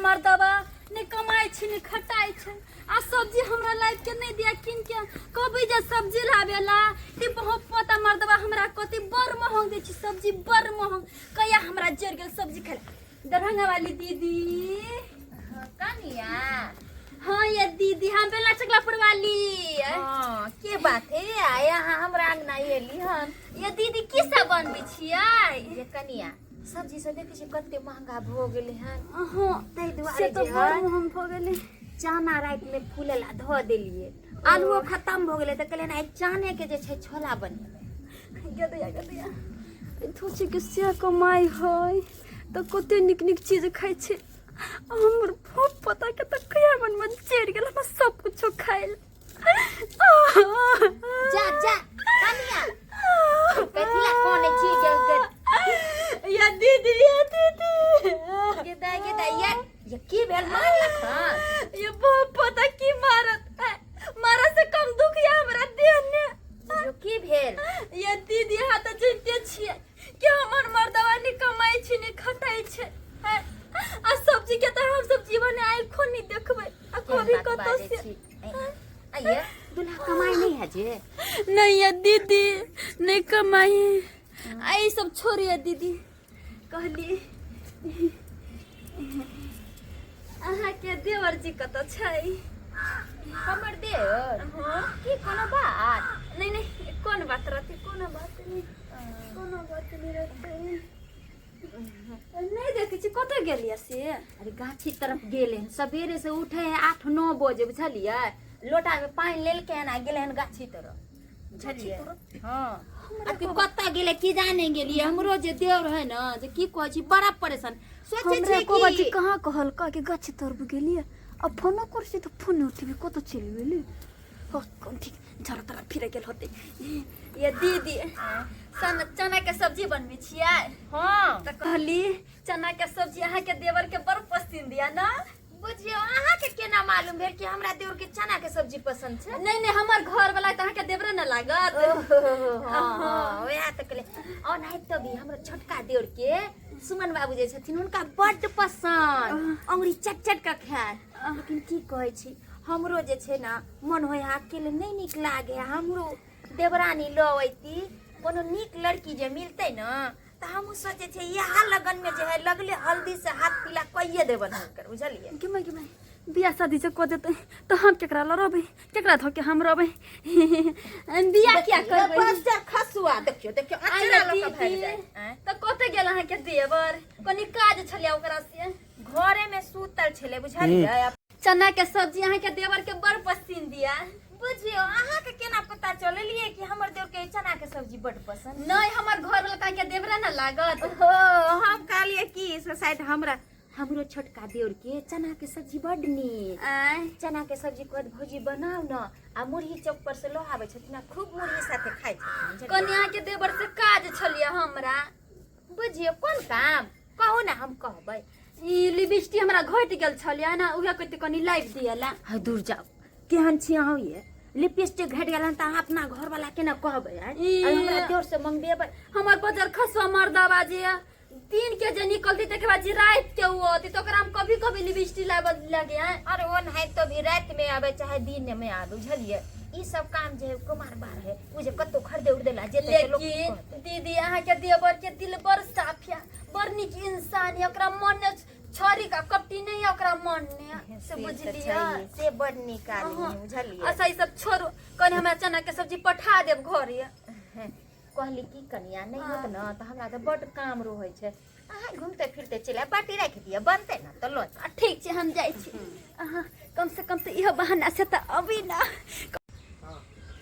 मर्दबा ने कमाइ छै ने खटाइ छै आ सब्जी हमरा लाइफ के नहीं दिया किन के कभी जे सब्जी लाबेला ते बहुत पता मर्दबा हमरा कति बड़ महंग दै छै सब्जी बड़ महंग कहिया हमरा जर गेल सब्जी खाए दरभंगा वाली दीदी। कनिया। हाँ ये दीदी, हम बेला चकलापुर वाली। हाँ, के बात है आया यहाँ हमरा अंगना एली हन? ये दीदी, की सब बनबै छियै? ये कनिया, सब्जी सब देखै छियै कते महंगा भऽ गेलै हन। हाँ। ताहि से दुआरे तो जे बड़ है महंग भऽ गेलै। चना राति में फूले ला धऽ देलियै, आलूओ खत्म भऽ गेलै, तऽ कहलियै आइ चने के जे छै छोला बनेबै। गदया गदया धोचे के से कमाइ है तऽ कते नीक नीक चीज खाइ छै। आ हमर भूख पता के तऽ कहिया मन में चढ़ि गेल हमरा सब कुछो खाइ लए। जा जा कनिया, कथी ला कोने छी के या दीदी, या दीदी। गे दाइ, गे दाइ, ये ये की भेल? मारलक हन? ये बहुत पता की मारत है, मारा से कम दुख या हमरा देह ने। बुझियौ की भेल? ये दीदी, अहाँ तऽ जनते छियै कि हमर मर्दवा ने कमाइ छै ने खटाइ छै हैं? आ सब्जी के तऽ हम सब जीवन आँखो नहि देखबै आ कभी केहन बात कतौ बाजै से छी? आइये दुल्हा कमाई नहीं है जे? नहीं ये दीदी, नहीं कमाई। आ ई सब छोड़िए दीदी, कहली अहाँके देवर जी कतऽ छै? हमर देवर? हाँ। की कोनो बात? नहीं नहीं, कोन बात रहते? कोनो बात नहीं, कोनो बात नहीं रहते। नहीं देखै छी, कतऽ गेलियै से? अरे, गाछी तरफ गेले हन। सवेरे से उठे है 8-9 बजे, बुझलियै? लोटा में पानि लेलकै हन आ गेले हन गाछी तरफ, बुझलियै? हाँ, आ कि कतऽ गेलै की जाने गेलियै। हमरो जे देवर है ना, जे की कहै छी, बड़ा परेशान सोचै हमरा छियै एको बार कि कहाँ कहलका कि गाछी तरफ गेलियै? आ फोनो करै छी तऽ फोन नहि उठेबी, कतऽ चलि गेली? हो, कोन ठीक, झाड़ा तड़ा फिरे गेल होतै। ये दीदी, सन चना के सब्जी बनबै छियै? हाँ। तऽ कहली चना के सब्जी अहाँके देवर के बड़ पसंद यऽ ना? बुझियौ, अहाँके केना मालूम भेल कि हमरा देवर के चना के सब्जी पसंद छै? नहीं नहीं, हमर घर वाला तऽ अहाँके देवरे न लागत। ओहो, हाँ हाँ, वएह तऽ कहले। ओनाहितो भी हमर छोटका देवर के, सुमन बाबू जे छथिन, हुनका बड्ड पसंद, अंगुरी चट चट कऽ खायत। लेकिन की कहै छी, हमरो जे छै ने मन होइ है, अकेले नहि नीक लागे है। हमरो देवरानी लऽ अयती, कोनो नीक लड़की जे मिलतै ने, तऽ हमहूँ सोचै छियै इएह लगनमे जे है लगले हल्दी से हाथ पीला कइए देबनि हुनकर, बुझलियै? गे माय, गे माय, बियाह शादी जे कऽ देतै तऽ हम केकरा लऽ रहबै? केकरा धऽ के हम रहबै? बियाह किया करबै? बस खसुआ, देखियौ देखियौ, अचरा लऽ कऽ भागि दीदी, जाइ आँय? तऽ कतऽ गेल अहाँके देवर? कनी काज छलै ओकरा से। घरे में सुतल छलै, बुझलियै? चना के सब्जी अहाँके देवर के बड़ पसंद यऽ। बुझियौ, अहाँके केना पता चललियै कि हमर देवर के चना के सब्जी बड पसंद? नहीं, हमर घर वाला अहाँके देवरे न लागत? हो, हम कहलियै कि से शायद हमरा हमरो छोटका देवर के चना के सब्जी बड नीक। आँय? चना के सब्जी कहत, भौजी बनाउ न, आ मुरही चौक पर से लऽ आबै छथिन आ खूब मुरही साथे खाइ छथिन, बुझलियै? कनी अहाँके देवर से काज छलियै हमरा। बुझियौ, कोन काम? कहू ने, हम कहबै। ई लिपस्टिक हमरा घटि गेल छलियै ने, उहे कहते कनी लाइव दियला। है, दूर जाउ, केहन छी अहाँ ये? लिपस्टिक घटि गेल हन तऽ अहाँ अपना घरवाला केना कहबै आँय? ई- आ हमरा देवर से मंगबेबै? हमर बजर खसुआ मर्दबा जे दिन के जे निकलती, तकर बाद जे रात के उ अती, तऽ ओकरा हम कभी कभी लिपस्टिक लाबऽ लगे हैं। अरे, ओ नहीं तो भी रात में आवे चाहे दिन में आवे, बुझलियै? ई सब काम जे है कुमार बार है, उ जे कतौ खरीदे उर्दे ला जेतै तऽ लोक की लेकिन कहतै? दीदी, अहाँके देवर के दिल बड़ साफ है, बड़ नीक इंसान है। ओकरा मन में छड़ी का कपटी नहीं है ओकरा मन में से, से तऽ बुझलियै? छैहे, से बड़ नीक आदमी है, बुझलियै? अच्छा, ई सब छोड़ू, कनि हमरा चना के सब्जी पठा देब घरे। कहली की कनिया, नहीं होत न तऽ हमरा तऽ बड काम रहै छै। अहाँ घूमते फिरते चलि आयब, बाटी राखि दिअ, बनतै ने तऽ लऽ आ, ठीक छै, हम जाइ छी। अहाँ कम से कम तऽ इहो बहाना से तऽ अबी ना। हाँ,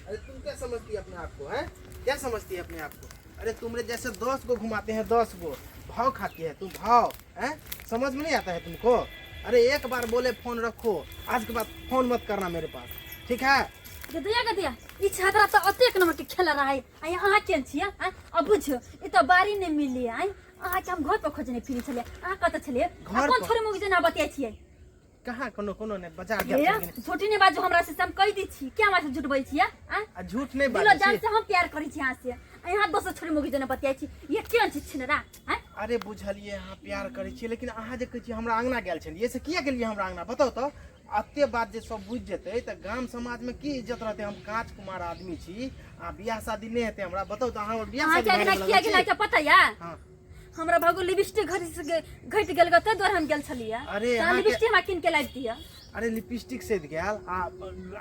अरे तुम क्या समझती है अपने आप को, हैं? क्या समझती है अपने आप को? अरे, तुमरे जैसे 10 गो घुमाते हैं, 10 गो। भाव खाती है तुम, भाव हैं? समझ में नहीं आता है तुमको? अरे, एक बार बोले फोन रखो, आज के बाद फोन मत करना मेरे पास, ठीक है? गदिया गदिया, ई छात्रा तऽ अतेक नंबर के खेला रहा है। आइ अहाँ केहन छियै आँय? आ बुझियौ, ई तऽ बारी नहि मिलली। आइ अहाँके हम घर पर खोजने फिरै छलियै, अहाँ कतऽ छलियै? आ घर कोन पर। छोरी मुगी जेना बतियाइ छियै? कहाँ? कोनो कोनो नहीं, बाजार गेल हे, छलखिन। झूठी नहि बाजू हमरा से, हम कहि दै छी। क्या हमरा से झूठ बजै छियै आँय? आ झूठ नहीं दिलो बाजै जान छी। से हम प्यार करै छी अहाँ से, आ यहाँ दोसर छोरी मुगी जेना बतियाइ छी। ये केहन छी छिनरा आँय? अरे बुझलियै अहाँ प्यार करै छियै, लेकिन अहाँ जे कहै छियै हमरा अंगना गेल छलियै से किया गेलियै हमरा अंगना बताउ तऽ? एते बात जे सब बुझि जेतै तऽ गाम समाजमे की इज्जत रहतै? हम काँच कुमार आदमी छी आ बियाह शादी नहि हेतै हमरा, बताउ तऽ अहाँ हमर बियाह अहाँके शादी अंगना भए किया गेल गेला के पता या? हाँ। हमरा भगो लिपस्टिक घट घटि गेल ताहि दुआरे हम गेल छलियै। अरे तऽ अहाँके- लिपस्टिक हमरा कीन के लाबि दिअ। अरे लिपस्टिक सधि गेल आ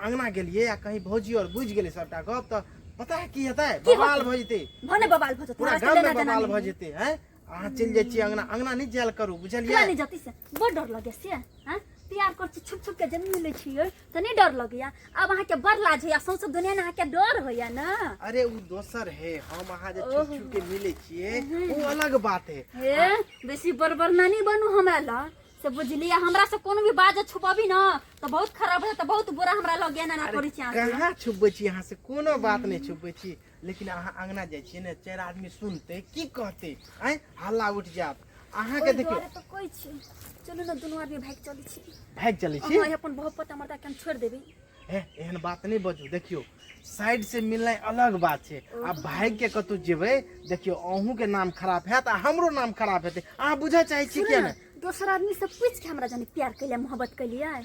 अंगना गेलियै आ कहीं भौजी आओर बुझि गेलै सबटा गप तऽ पता है की हेतै? की बवाल होतै? भऽ जेतै। भने बवाल भऽ जेतै, पूरा हमरा से गाम में लेना देना बवाल नहि। भऽ जेतै। हैं, अहाँ चलि जाइ छियै अंगना, अंगना नहि जायल करू, बुझलियै? किया नहि जती से? बड़ डर लगे से। हैं, प्यार कर छी, छुप छुप के जमीन मिलै छियै तऽ नहि डर लगैया? आब अहाँके बड़ लाज होइया, सौंसे दुनिया ने अहाँके डर होइया ने। अरे उ दोसर है, हम अहाँ जे छुप छुप के मिलै छियै ओ अलग बात है। हे, बेसी बड़बर नानी बनू हमरा लग से, बुझलियै? हमरा से कोनो भी बात जे छुपबी न तऽ बहुत खराब हो, तऽ बहुत बुरा हमरा लग एना ना करै छी अहाँ। कहाँ छुपबै छी अहाँ से? कोनो बात नहि छुपबै छी, लेकिन अहाँ अंगना जाइ छियै ने, चारि आदमी सुनतै, की कहतै? आँय, हल्ला उठि जायत अहाँके। ओहि देखियौ दुआरे तऽ कहै छी, चलू ने दुनू आदमी भागि चलै छी। भागि चलै छी? अहाँ अपन बहुत पता मर्दा के हम छोड़ि देबै। हे, एहन बात नहि बजू। देखियौ, साइड से मिलनाइ अलग बात छै आ भागि के कतहु जेबै, देखियौ अहूँके नाम खराब हैत आ हमरो नाम खराब हेतै। अहाँ बुझऽ चाहै छी सुनू किया ने ने? दोसर आदमी से पूछि के हमरा जानी प्यार कैलियै, मोहब्बत कैलियै,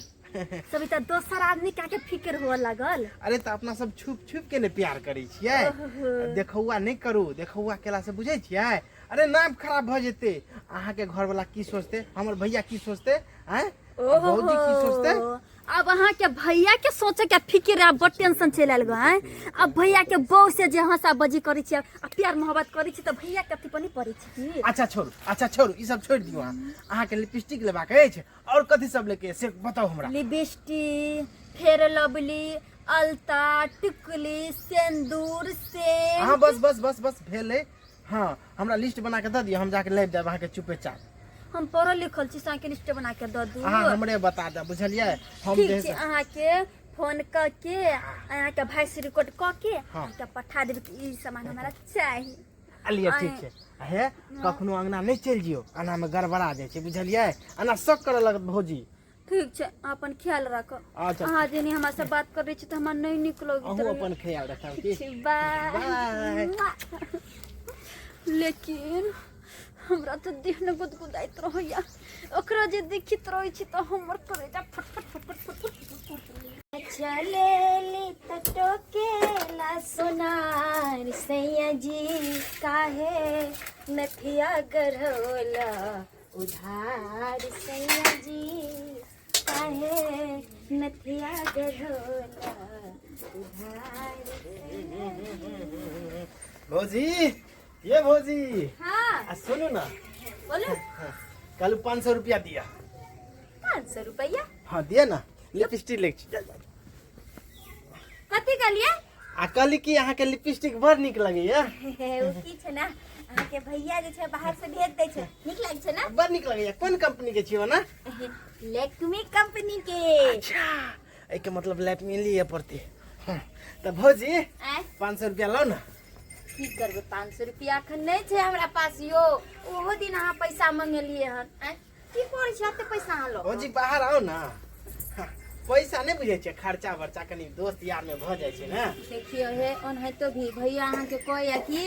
सभी तऽ दोसर आदमी के आके फिक्र हुअ लागल। अरे तऽ अपना सब छुप छुप के ने प्यार करै छियै। देखौआ नहि करू, देखौआ केला से बुझै छियै, अरे नाम खराब भऽ जेतै। अहाँके घरवाला की सोचतै, हमर भैया की सोचतै, आँय, भौजी की सोचतै? अब अहाँके भैया के सोचे के फिक्र आब बड़ टेंशन चलि आयल गो। आँय, अब भैया के बहू से जे हंसा बजी करै छियै आ प्यार मोहब्बत करै छी तऽ भैया के अथी पर नहि पड़ै छै की? अच्छा छोड़ू, अच्छा छोड़ू, ई सब छोड़ि दियौ। अहाँ अहाँके लिपस्टिक लेबाक अछि और कथी सब लेके से बताउ हमरा। लिपस्टिक, फेर लवली, अलता, टिकुली, सिंदूर, सेंट। हाँ, बस बस बस बस भेलै। हाँ, हमरा लिस्ट बना के दऽ दिअ, हम जाके लाबि देब अहाँके चुपे चाप। हम पढ़ल लिखल छी, से अहाँके लिस्ट बना के दऽ दू? अहाँ हमरे बता देब, बुझलियै? हम ठीक जे छै, अहाँके फोन कऽ के अहाँके वॉइस रिकॉर्ड कऽ के अहाँके पठा देब कि ई सामान हमरा चाही। लिअ, ठीक छै। हे, कखनो अंगना नहि चलि जियौ, अंगना मे गड़बड़ा जाइ छै, बुझलियै? अंगना शक करऽ लगत भौजी। ठीक छै, अहाँ अपन ख्याल राखब। अच्छा। अहाँ जेनी हमरा से बात करै छी तऽ हमरा नहि नीक लगैत अहूँ रहैया। अपन ख्याल रखब की। ठीक छै, बाय। बाय। लेकिन हमरा तऽ देह ने गुदगुदाइत रहैया, ओकरा जे देखित रहै छी तऽ हमर करेजा फटफट फटफट फटफट फटफट। चलेली त टोकेला सोनार सैया जी, काहे नथिया गढ़ौला उधार सैया जी, काहे नथिया गढ़ौला उधार सैया जी। भौजी, ये भौजी। हाँ। आ सुनू ना। बोलू। कल 500 रुपया दिया। 500 रुपया? हाँ, दिया ना, लिपस्टिक ले छी। कथी कहलियै? आ कहली कि अहाँके लिपस्टिक बड़ नीक लगैया। ओ की छै ने, अहाँके भैया जे छै बाहर से भेज दै छै, नीक लागै छै ने? बड़ नीक लगैया। कोन कंपनी के छियै ना? लैक्मे कंपनी के। अच्छा, एहिके मतलब लैक्मे लिए पड़तै। हाँ, तऽ भौजी, आँय? 500 रुपया लाउ ना। की करबै 500 रुपया? एखन नहि छै हमरा पास यो। ओहो दिन अहाँ पैसा मंगेलियै हन। आँय, की करै छी एते पैसा अहाँ लऽ कऽ? भौजी, बाहर आउ ना। हाँ, पैसा नहि बुझै छियै, खर्चा बर्चा कनि दोस्त यार में भऽ जाइ छै ने। देखियौ हे, ओनाहितो भी भैया अहाँके कहैया कि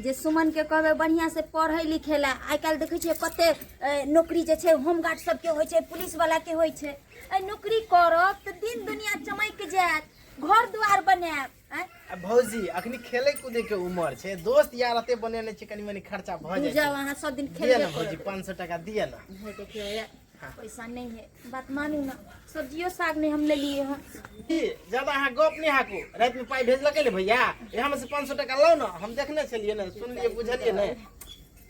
जे सुमन के कहबै बढ़िआँ से पढ़ै लिखै लए। आइ काल्हि देखै छियै कते नौकरी जे छै होमगार्ड सबके होइ छै, पुलिस वाला के होइ छै। एहि नौकरी करब तऽ दिन दुनिया चमकि जायत, घर दुआर बनायब। आँय? आ भौजी, अखनी खेलै कूदै के उमर छै, दोस्त यार एते बनेने छै, कनि मनि खर्चा भऽ तू जाइ जाओ छै। अहाँ सब दिन दिअ खेलबे ने भौजी, करब। 500 टाका दिअ ना। हे देखियौ हे, पैसा नहीं है, बात मानू ना, सब्जियो साग नहीं हम लेलिए हन। की ज्यादा अहाँ गप नहि हाकू। राति में पाइ भेजलकै ने भैया, यहाँ में से 500 टाका लाउ ने। हम देखने छलियै ने, सुनलियै, बुझलियै ने।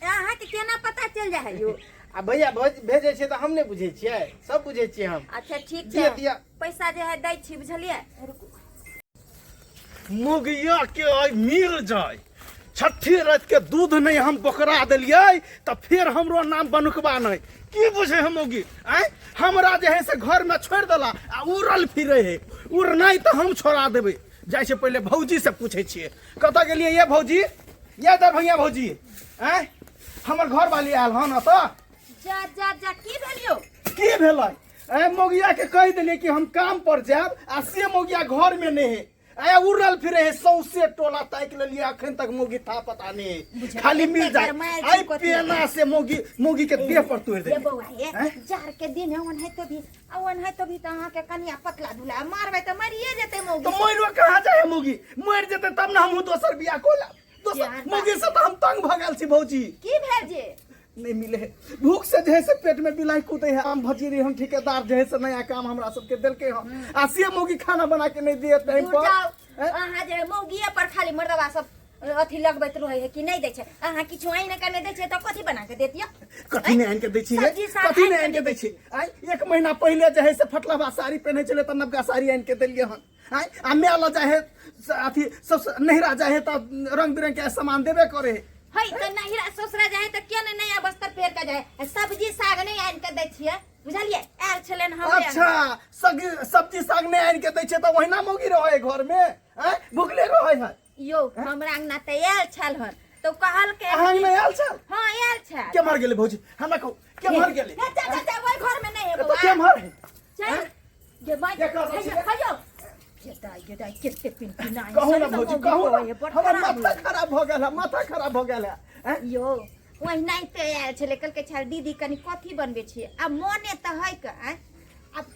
अहाँके केना पता चल जाइ है यो? आ भैया भेजै छै तऽ हम नहि बुझै छियै? सब बुझै छियै हम। अच्छा ठीक दिअ, छै। दिअ। पैसा जे है दै छी, बुझलियै? रुकू। मुगिया के आइ मिल जाय, छठी रात के दूध नहीं हम बोकरा देलियै तऽ फेर हमरो नाम बनुकबा नहीं। की बुझे हम मौगी? आँय, हमरा जे है से घर में छोड़ि देला आ उड़ल फिरे है। उड़नाइ तऽ हम छोड़ा देबै। जाइ छै, पहिले भौजी से पूछै छियै कतऽ गेलियै। ये भौजी, ये दरभंगिया भौजी, आँय, हमर घर वाली आयल हन एतऽ? जा जा जा, की भेलियो? की भेलै? ए मौगिया के कहि देलियै कि हम काम पर जायब आ से मौगिया घर में नहीं है। आया उड़ल फिरे है सौंसे टोला ताकि लेलिए अखन तक मौगी था पता नहीं खाली मिल जाए गरमायल छै आई कथी। पेना से मौगी मौगी के देह पर तोड़ ये दे बौआ ये जार के दिन है ओनाहितो भी आ ओनाहितो भी तऽ अहाँके कनिया पतला दुला मारबै तऽ मरिए जेतै मौगी तो मरियो कहाँ जाए मौगी मर जेते तब ना हमहूँ दोसर बियाह को ला दोसर यार, मौगी से तो हम तंग भऽ गेल छी भौजी की भेल जे नहीं मिले है भूख से जे है से पेट में बिलाई कूदे है आम भजीरी हम ठेकेदार जे है से नया काम हमरा सबके देलके हन आ से मौगी खाना बना के नहीं दिए टाइम दूर पर जाओ हैं? अहाँ जे मौगिए पर खाली मर्दवा सब अथी लगबैत रहै है कि नहि दै छै अहाँ किछु आनि के नहि दै छै तऽ कथी बना के देतियै कथी नहि आनि के दै छी हे? सब्जी साग कथी नहि आनि आनि के दै छी आइ एक महीना पहिले जे है से फटलवा साड़ी पहिने छलै तऽ नवका साड़ी आनि के देलियै हन आइ आ माय लऽ जाइ है अथी सब नहिरा जाइ है तऽ रंग बिरंग के सामान देबे करे है है तऽ नहिरा ससुरा जाइ तऽ किया ने नया बस्तर पहिर के जाइ है सब्जी साग नहि आनि के दै छियै बुझलियै आयल छलनि हमरे अच्छा सब्जी साग नहि आनि के दै छै तऽ ओहिना मौगी रहै है घर में आँय भुखले रहै है यौ हमरा अंगना तऽ आयल छल हन तऽ कहलकै अहाँ अंगना आयल छल हँ आयल छल केम्हर गेलै भौजी हमरा कहू केम्हर गेलै हे, जा जा जा ओहि घर में नहि है तऽ बौआ केम्हर है चल गे माय के कर रहल हैयो हैयो गे दाइ गे दाइ केते पिनपिनाइ कहू ना भौजी कहू ना हमर माथा खराब भऽ गेल है माथा खराब भऽ गेल है आँय? यौ ओहिना तऽ आयल छलै कहलकै छल दीदी कनि कथी बनबै छियै आ मोने तऽ है के आँय आब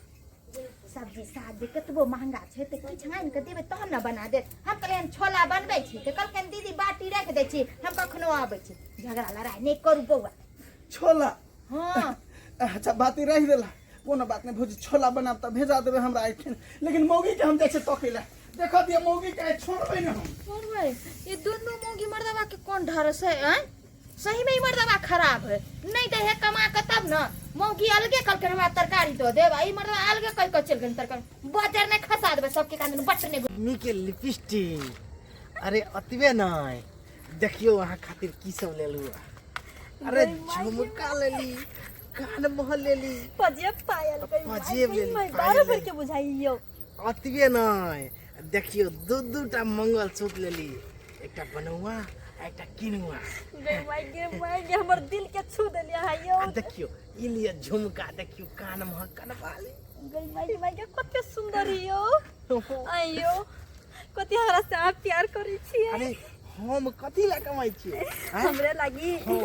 सब्जी साग जे कतबो महंगा छै तऽ किछु आनि कऽ देबै तहन ने बना देत हम कहलियै छोला बनबै छी तऽ कहलखिन दीदी बाटी राखि दै छी हम कखनो आबै छी झगड़ा लड़ाइ नहि करू बौआ छोला हँ अच्छा बाती रहि देला कोनो बात नहि भौजी छोला बनाब तऽ भेजा देबै हमरा एखन लेकिन मौगी के हम जाइ छियै तकै लए देखऽ दिअ मौगी के आइ छोड़बै ने हम छोड़बै ये दुनू मौगी मर्दवा के कोन ढरस है आँय सही में ई मर्दवा खराब है नहीं दे है कमा के तब न मौगी अलगे कहलखिन हमरा तरकारी दऽ देब आ ई मर्दवा अलगे कहि कऽ चलि गेल तरकारी बजर नहि खसा देबै सबके कान बटने मम्मी के लिपस्टिक अरे अतबे नहीं देखियो अहाँ खातिर की सब लेलू अरे झुमका लेली कान महल लेली पजेब पायल गई पजेब लेली, पायल बारह भर लेली। के बुझाइयो अतबे नहीं देखियो दू दू टा मंगलसूत्र लेली एकटा बनौआ आ एकटा किनुआ गे माय गे माय गे हमर दिल के छू देलियै है यौ आ देखियो ई लिए झुमका देखियो कान महक कनबाली गे माय गे माय गे कते सुंदर यौ अयो कते हमरा से अहाँ प्यार करै छियै अरे हम कथी लए कमाइ छियै आँय? हमरे लागी हँ,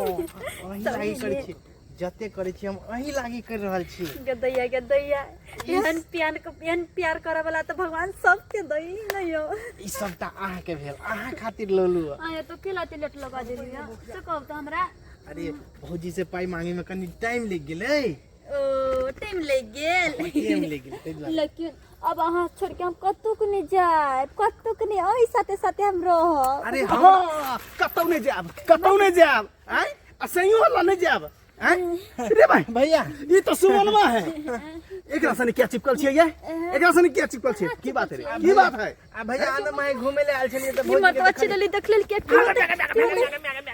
अहीं लागी करै छियै जते करै छियै हम अहीं लागी करि रहल छी गदैया गदैया एहन प्यार एहन प्यार करे वाला तऽ भगवान सबके दई नहीं हो ई सबटा अहाँके भेल अहाँ खातिर ललू आया तो केला ते लेट लगा देलियै से कहू तऽ हमरा अरे भौजी से पाइ मांगे में कनि टाइम लागि गेलै ओ टाइम लागि गेल टाइम लागि गेलै ताहि दुआरे लेकिन अब अहाँ छोड़ के हम कतहु के नहीं जायब कतहु के नहीं ओहि साथे साथे हम रहब अरे हम हाँ, कतौ नहि जायब कतौ नहि जायब आँय आ सहियो वाला नहि जायब आँय रे भाई भैया ई तो सुमनमा है एकरा सने क्या चिपकल छियै ये एकरा सने क्या चिपकल छियै की बात है रे की बात है आ भैया आनंद माय घूमे ले आयल छलियै तऽ हिम्मत अच्छी देली देख लेल के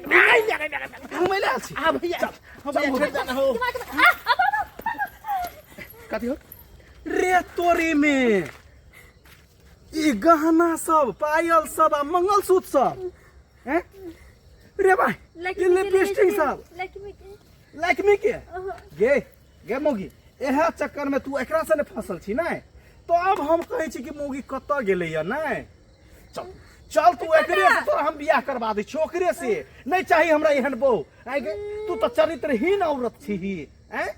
घुमै ले आयल छी आ भैया हम भैया छोड़ देना हो कथी हो रे तोरी में ई गहना सब पायल सब आ मंगलसूत्र सब हैं रे भाई ई लिपस्टिक सब लक्ष्मी के लक्ष्मी के गे गे मौगी इएह चक्कर में तू एकरा से ने फसल छी ने तो अब हम कहै छी कि मौगी कतऽ गेलैया ने चल चल तू एकरे से तोरा हम बियाह करवा दै छी ओकरे से नहीं चाही हमरा एहन बहू आँय गे तू तऽ चरित्रहीन औरत छी आँय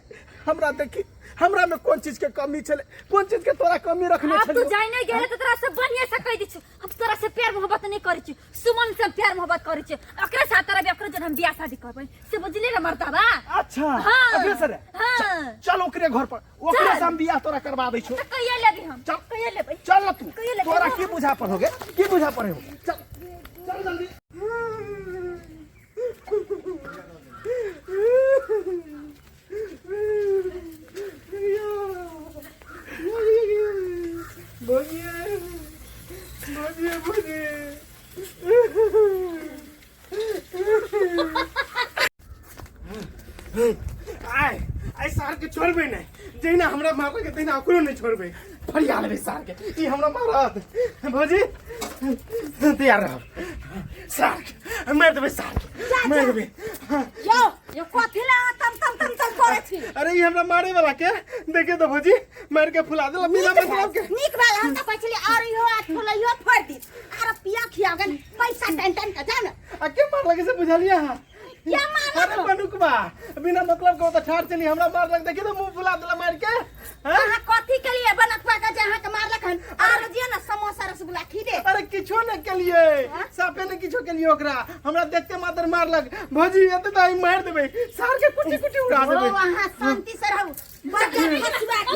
हमरा देखी हमरा में कोन चीज के कमी छलै कोन चीज के तोरा कमी रखने आब तू छलियौ जाय नहीं गेले तो तोरा से बढ़िया से कह दै छी हम तोरा से प्यार मोहब्बत नहीं करै छी सुमन से प्यार मोहब्बत करै छी ओकरे साथ तोरा ओकरे जन हम बियाह शादी करबै से बुझली रे मर्दाबा अच्छा हाँ। ओकरे से रे हाँ। चल ओकरे घर पर ओकरे से हम बियाह तोरा करवा दै छियौ तो कहिया लेबी हम चल। कहिया लेबै चल ना तू कहिया लेबै? तोरा की बुझा पर हो गे की बुझा पर हो चल चल जल्दी आय आय सार के छोड़बै नहि जहिना हमरा मारलक तहिना ओकरो नहि छोड़बै फरिया लेबै सार के ई हमरा मारत भौजी तैयार रह सार के मारि देबै सार के मारि देबै यौ यो कथी ला अहाँ तम तम तम तम करै छी अरे ई हमरा मारे वाला के देखे तो भौजी मार के फुला देला बिना मतलब के नीक भेल हम तऽ कहै छलियै आओर इहो आ फुलैयो फोड़ि दी आर पिया खिया गेल पैसा टन टन के जा ने आ के मारलक से बुझलियै अहाँ के मारलक? अरे बनुकबा बिना मतलब के ओतऽ ठाढ़ चली हमरा मारलक देखी तो मुंह फुला देला मार के हैं? अहाँ कथी के लिए बनकवा के जे अहाँके मारलक हन आर जे ने समोसा रसगुल्ला खी दे अरे किछो ने केलिए साफे ने किछो केलिए ओकरा हमरा देखते मात्र मारलक भौजी एते तऽ हम मारि देबै सार के कुटी कुटी उड़ा ओ देबै अहाँ शांति से रहू बच्चा फसुआ के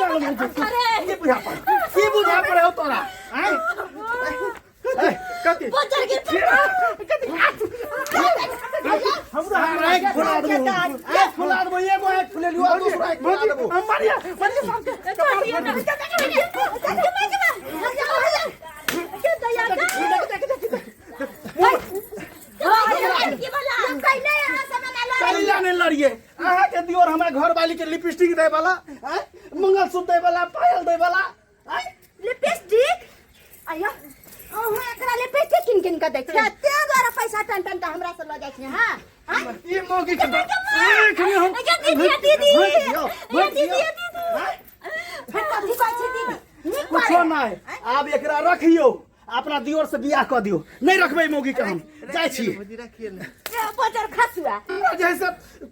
चल भौजी अरे की बुझा पड़े की बुझा पड़े हो तोरा आँय कथी कथी बजर गिर कथी हमरा आँखि फुला देबो आँखि फुला देबो एगो आँखि फुलेलियो आ दोसरो आँखि फुला भौजी देबो हम मारिया मारिया सार के छोड़ दियो ना कलिया नहीं लड़िए अहाँ के दियोर हमरा घर वाली के लिपस्टिक दे वाला आँय मंगलसूत्र दे वाला पायल दे वाला आँय लिपस्टिक आयो अहाँ एकरा लिपस्टिक किन किन के दै छियै तें दुआरे पैसा टन टन के हमरा से लऽ जाइ छियै हँ आँय? ई मौगी के आँख में हम दीदी, दीदी। भोट दियौ, भोट दीदी, दियौ। आँय? फिर कथी कहै छी दीदी नीक कुछो बारे। नहीं आब एकरा रखियो अपना दियोर से बियाह कऽ दियौ नहीं रखबै मौगी के हम जाइ छी भौजी रखिए ने ए, बजर खसुआ हमरा जैसे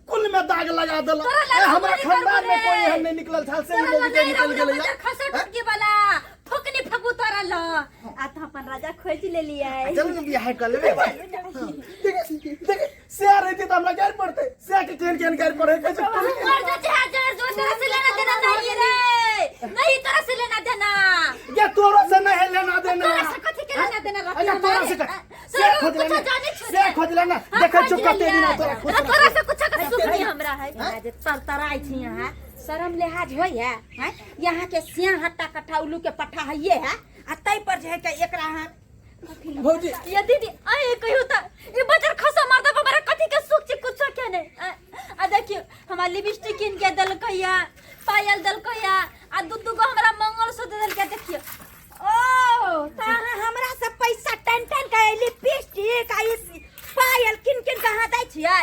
कुल में दाग लगा देलक तोरा ए, लगा हमरा बड़ी खानदान में गड़बड़ कोई है। एहन नहीं निकलल छल से ई मौगी के निकल गेलै बजर खसो टुटके वाला फुकनी फकू तोरा ल आ तो अपन राजा खोज लेलियै चलू ने बियाह कर लेबै देख देख से रहती तऽ हमरा गारि पड़तै से के केहन केहन गारि पड़ै कहै छै कुल के- मर जा चाहे जर जो तोरा से लेना देना नहीं रे नहीं तोरा से लेना देना ये तोरो से नहीं है लेना देना तोरा से कथी के लेना देना रखी अच्छा तोरा से हमारे? कर से तोरा खोज कुछो लेना जाने छो से खोज लेना हाँ, देखै खोज छौ कते लेलियै। दिना तोरा खुश तोरा से कुछो के सुख नहीं हमरा है यहाँ जे तरतराइ छी यहाँ शरम लिहाज होइए हैं यहाँ के सियाह हट्टा कट्ठा उल्लू के पट्ठा हइए है आ ताहि पर जे है के एकरा अहाँ भौजी ये दीदी आए कहियो त ये बजर खसा मार दबा हमरा कथी के सुख छै कुछो के नहीं आ देखियो हमरा लिपस्टिक किन के देलकैया पायल देलकैया आ दू दू गो हमरा मंगलसूत्र देलकै देखियो ओ त अहाँ हमरा से पैसा टन टन के लिपस्टिक आ ई पायल किन किन के अहाँ दै छियै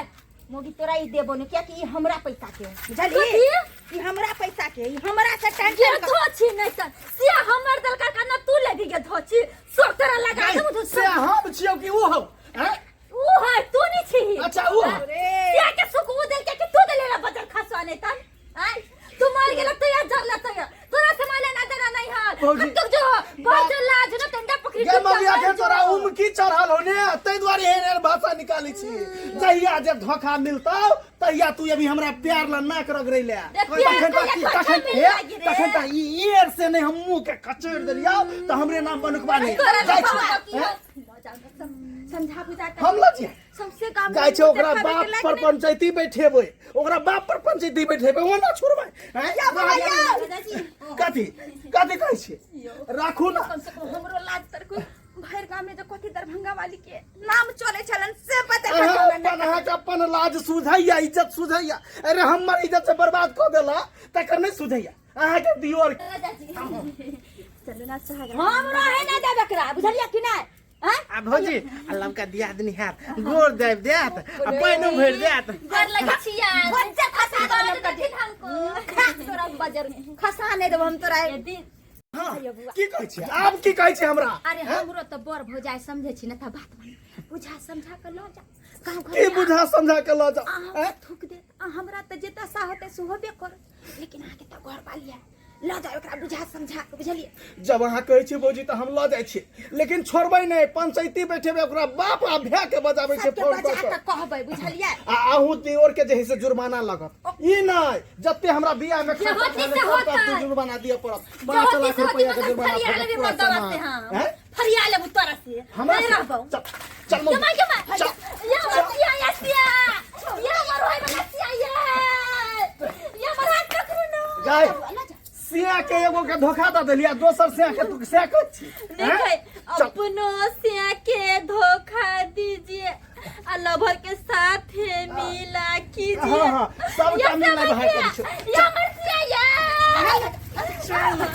मोगी तोरा ई देबो ने कियाकि ई हमरा पैसा के है बुझलिही कथी? ई हमरा पैसा के है, ई हमरा से टन ये टन के धोछी नहीं त से हमर देलका का ना तू लेबी के धोछी सब तोरा लगा देबो तो से हम छियौ कि ऊ हौ हैं? ऊ है तू नहीं छी अच्छा, ऊ है। से के सुख ऊ देलके कि तू देले ला बजर खसवा नहीं तन आय तू मर गेला तो या जरला तो या तोरा से माले ना देना नहीं है भौजी, कत्तुक जो बहुत लाज ना तंडा पकड़ी गे मगिया के तोरा उमकी चढ़ल हो ने ताहि दुआरे एहन एहन भाषा निकालै छी जहिया जे धोखा मिलतौ तहिया तू अभी हमरा प्यार ला नाक रगड़ै ले रे प्यार तखन कहिया तखन धोखा मिल हे, लागी रे? तखन त ई ईयर से नहीं हम मुंह के कचोर देलियौ त हमरे नाम बनुकबा नहीं तोरा जाइ छी बाबा की हैं? समझा बुझा के हम लजिया सबसे काम जाइ छै ओकरा बाप पर पंचायती बैठेबै ओकरा बाप पर पंचायती बैठेबै ओना छोड़बै हैं? कथी कथी कहै छियै राखू ना कम से कम हमरो लाज तरको भरि गाम में जो कथी दरभंगा वाली के नाम चले छलन से पता अहाँ अपन अहाँके अपन लाज सुझैया इज्जत सुझैया अरे हमर इज्जत से बर्बाद कऽ देला तकर नहि सुझैया अहाँके दियोर चलो ना सुहाग हम रहे ना देब एकरा बुझलियै कि नहि आँय? आ भौजी आ लमका दिया दनी हाथ गोर दाबि देत आ पानिओ भरि देत गोर लगे छिया बच्चा खसा देब लमका देथिन हमको खा तोरा बजर खसा नहि देब हम तोरा यदि हाँ की कहै छियै आब की कहै छियै हमरा अरे हमरो तऽ बड़ भौजाइ समझै छी ने तऽ बात मान बुझा समझा कऽ लऽ जा गाँव घर की बुझा समझा के लऽ जाओ अहाँ थूक देत आ हमरा तऽ जे दशा होतै से होबे करत लेकिन अहाँके तऽ घर वाली है लऽ जाउ एकरा बुझा समझा कऽ बुझलियै जब अहाँ कहै छी भौजी तऽ हम लऽ जाइ छी लेकिन छोड़बै नहि पंचायती बैठेबै ओकरा बाप आ भाय के बजाबै छै सबके फोन कऽ बजा कऽ कऽ कहबै बुझलियै आ अहूँ दियोर के जे है से जुर्माना लगत ई नहि जते हमरा बियाह में खर्चा होती भेलै से सबटा होतै। जुर्माना दिअ पड़त जो 5 होती लाख से होती रुपया के मतलब जुर्माना फरिया पड़त लेबे पूरा मर्दवा से सामान। हम हैं? फरिया लेबू तोरा से हमरा नहीं से? रहबौ चल चल मम्मी जमा जमा चल ये हमर सिया या सिया ये हमर होय वाला सिया ये ये हमर हाथ पकड़ू ना गाय सिया के एगो के धोखा दऽ देलियै आ दोसर सिया के तू सिया कहै छी हैं? देखे चल अपनो सिया के धोखा दीजिए आ लवर के साथ है मिला कीजिए हाँ, हाँ, सबटा ये मिला सब भाई सिया, करै छै। ये हमर सिया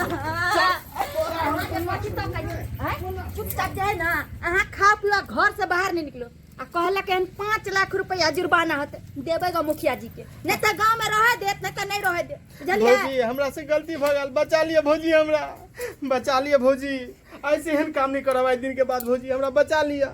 अहाँके कथी तकै छी, आँय? चुपचाप जे है ना अहाँ खा पिला घर से बाहर नहीं निकलो आ कहलक एहन 5 लाख रुपया जुर्माना होते देबै ग मुखिया जी के, नहीं तऽ गाँव में रहे देत, नहीं तऽ नहीं रहे देत, बुझलियै? भौजी, हमरा से गलती भऽ गेल, बचा लिअ भौजी, हमरा बचा लिअ भौजी। ऐसे एहन काम नहीं करब आइ दिन के बाद भौजी, हमरा बचा लिअ।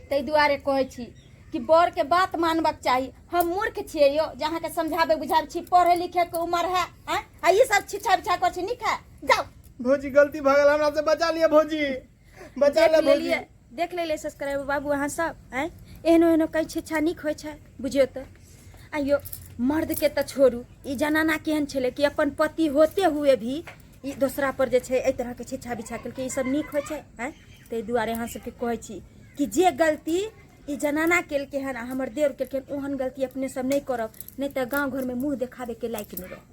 ताहि दुआरे कहै छी कि बड़ के बात मानबाक चाही। हम मूर्ख छियै यौ जे अहाँके समझाबै बुझाबै छी? पढ़े लिखे के उम्र है, आँय? आ ई सब छिछा बिछा कर छी, नीक है? जाउ। भौजी, गलती भऽ गेल हमरा से, बचा लिअ भौजी, बचा देख ले भौजी। लेलियै, देख लेलियै सब्सक्राइबर बाबू अहाँ सब, आँय? एहनो एहनो कहीं छिछा नीक होइ छै? बुझियौ तऽ आइयो मर्दके तऽ छोड़ू, ई जनाना केहन छलै कि अपन पति होते हुए भी ई दोसरा पर जे छै एहि तरहके छिछा बिछा केलकै। ई सब नीक होइ छै, आँय? ताहि दुआरे अहाँ सबके कहै छी कि जे गलती ई जनाना केलकै हन आ हमर देवर केलकै हन, ओहन गलती अपने सब नहि करब, नहि तऽ गाँव घरमे मुँह देखाबैके लायक नहि रहब।